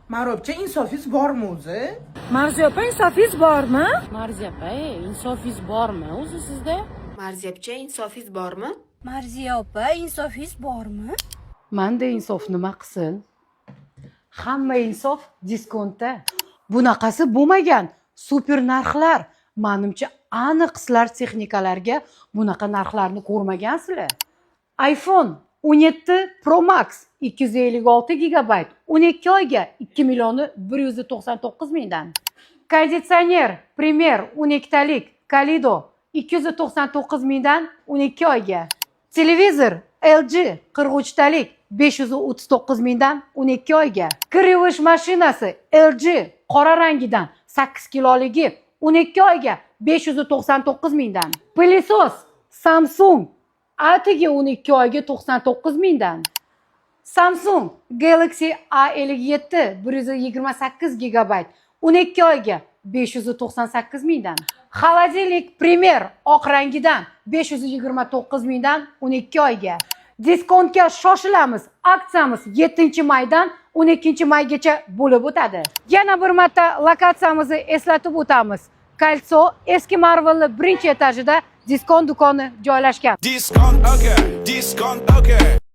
Marobcha, insofingiz bormi o'zi? Marziya opa, insofingiz bormi? Marziya opa, insofingiz bormi o'zi sizda? Marziyapcha, insofingiz bormi? Marziya opa, insofingiz bormi? Manda insof nima qilsin? Hamma insof diskontda. Bunaqasi bo'lmagan super narxlar. Manimcha, aniq sizlar texnikalarga bunaqa narxlarni ko'rmagansizlar. iPhone 17 Pro Max 256 gigabayt 12 oyga 2 million 199 mingdan. Konditsioner Premier 12 talik Kalido 299 mingdan 12 oyga. Televizor LG 43 talik 539 mingdan 12 oyga. Kir yuvish mashinasi LG qora rangidan 8 kiloligi 12 oyga 599 mingdan. Пылесос Samsung atigi 12 oyga 99 mingdan. Samsung Galaxy A57 128 gigabayt 12 oyga 598 mingdan. Холодильник Premier oq rangidan 529 mingdan 12 oyga. Diskontga shoshilamiz. Aksiyamiz 7 maydan 12 maygacha bo'lib o'tadi. Yana bir marta lokatsiyamizni eslatib o'tamiz. Кольцо, eski Marvel'ni birinchi etajida Diskont do'koni joylashgan. Diskont, okay. Diskont, okay.